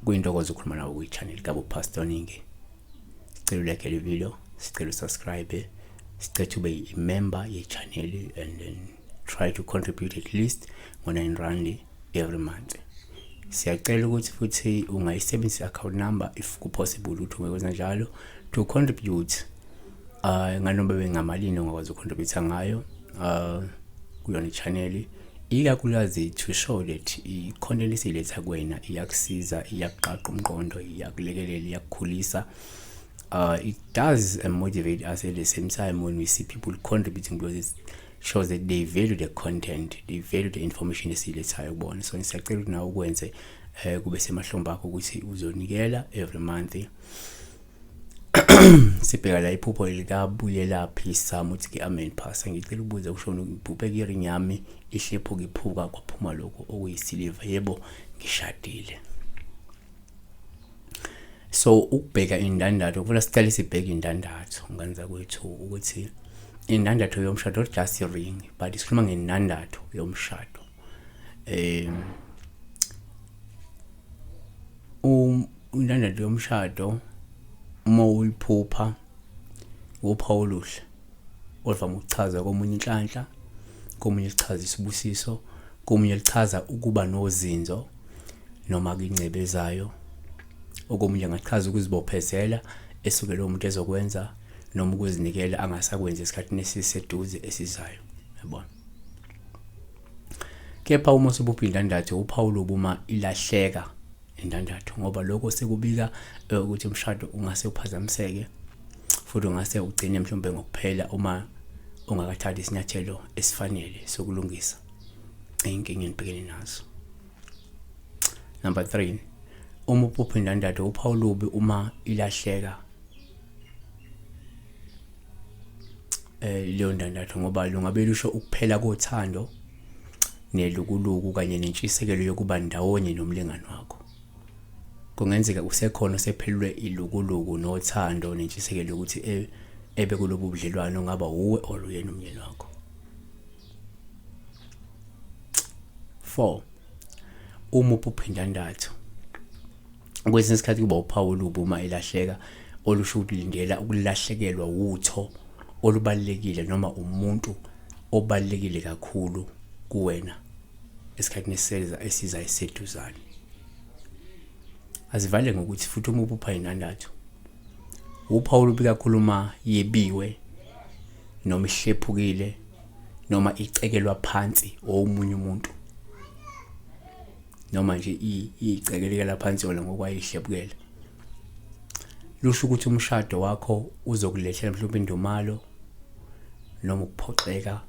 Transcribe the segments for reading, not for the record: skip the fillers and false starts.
Kuyintokozo ukukhuluma nawe kwi-channel kabo Pastor Ningi. Sicela ulike le video, sicela usubscribe, sicela ube i-member ye-channel and then try to contribute at least ngo-9 rand every month. Siyacela ukuthi futhi ungayisebenzisa i-account number if ku-possible ukuthi ungakwenza njalo to contribute nganoma bengamalini ongakwazi ucontribute ngayo kuyona i-channel, ikakhulukazi to show that i-content esiyiletha kuwena iyakusiza, iyakuqaqa umqondo, iyakulekelela, iyakukhulisa. It does motivate us at the same time when we see people contributing, because it shows that they value the content, they value the information esiyilethayo kubona. So siyacela ukuthi nawe ukwenze kube semahlombe akho ukuthi uzonikela every month. Sibheka la iphupho likaBuyelaphi Sam, uthi ke, "Amen pastor, ngicela ukubuza kushona ngiphuphe i-ring yami ihlephuka iphuka kwaphuma lokho okuyisiliva. Yebo, ngishadile." So ukubheka indandatho kufanele sicale sibheke indandatho, ngane zakwethu, ukuthi indandatho yomshado, not just ring, but sikhuluma ngendandatho yomshado. Indandatho yomshado uma uyiphupha, uphawu oluhle oluvame ukuchaza komunye inhlanhla, komunye lichaza isibusiso, komunye lichaza ukuba nozinzo noma kwingcebezayo, okomunye ngachaza ukuzibophezela esuke lo muntu ezokwenza noma ukuzinikela angasakwenzi esikhathini esiseduze esizayo, yabona. Kepha uma usubupha indandatho, uphawu lobuma ilahleka indandatho, ngoba lokho sekubika ukuthi umshado ungase uphazamiseke futhi ungase ugcine mhlawumbe ngokuphela uma ungakathathi isinyathelo esifanele sokulungisa inkinga enibhekene nazo. Number 3, uma uphupha indandatho, uphawu lubi uma ilahleka leyo ndandatho, ngoba lungabe lusho ukuphela kothando nelukuluku kanye nentshisekelo yokuba ndawonye nomlingani wakho. Kungenzeka usekhona osephelelwe ilukuluku nothando nentshisekelo yokuthi ebe kulobu budlelwano, ongaba uwe or uyena umyeni wakho. 4, uma uphupha indandatho, kwesinye isikhathi kuba uphawu olubi uma ilahleka, olusho ukuthi lindela ukulahlekelwa wutho olubalulekile noma umuntu obalulekile kakhulu kuwena esikhathini esiza esiza eseduzane. Azivale ngokuthi futhi uma uphupha indandatho, uphawu olubi kakhulu uma yebiwe noma ihlephukile noma icekelwa phansi omunye umuntu, noma nje icekelekela phansi yona ngokwayihlebukela. Lusho ukuthi umshado wakho uzokulethela mhlawumbe indumalo noma ukuphoxeka,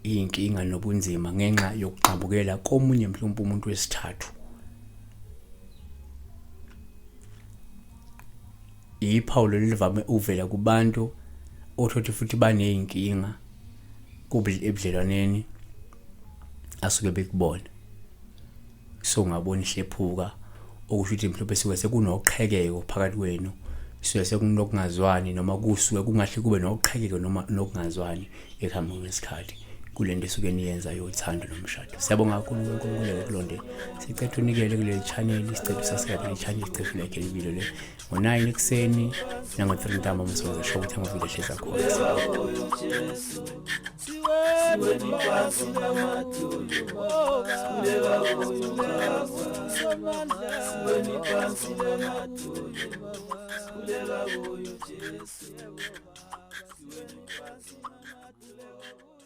iy'nkinga nobunzima ngenxa yokugxambukela komunye mhlawumbe umuntu wesithathu. Yiphawu lolu livame ukuvela kubantu othothi futhi baney'nkinga ebudlelwaneni asuke bekubona. So ungabona ihlephuka, okusho ukuthi mhlawumbe suke sekunoqhekeko phakathi kwenu, suke sekunokungazwani, noma kusuke kungahle kube noqhekeko noma nokungazwani ekuhambeni kwesikhathi kule nto esuke niyenza yothando nomshado. Siyabonga kakhulu, uNkulunkulu kulonde. Sicela unikele kuleli channel, sicela usubscribe kule channel, sicela ulike le video le ngo-9 ekuseni nango-3 ntambama, soze sho ukuthi amavidiyo ehlezi akhona. Siweni phansi namadolo, sikhuleka kuyo Baba. Siweni phansi namadolo, sikhuleka kuyo Jesu. Siweni phansi namadolo.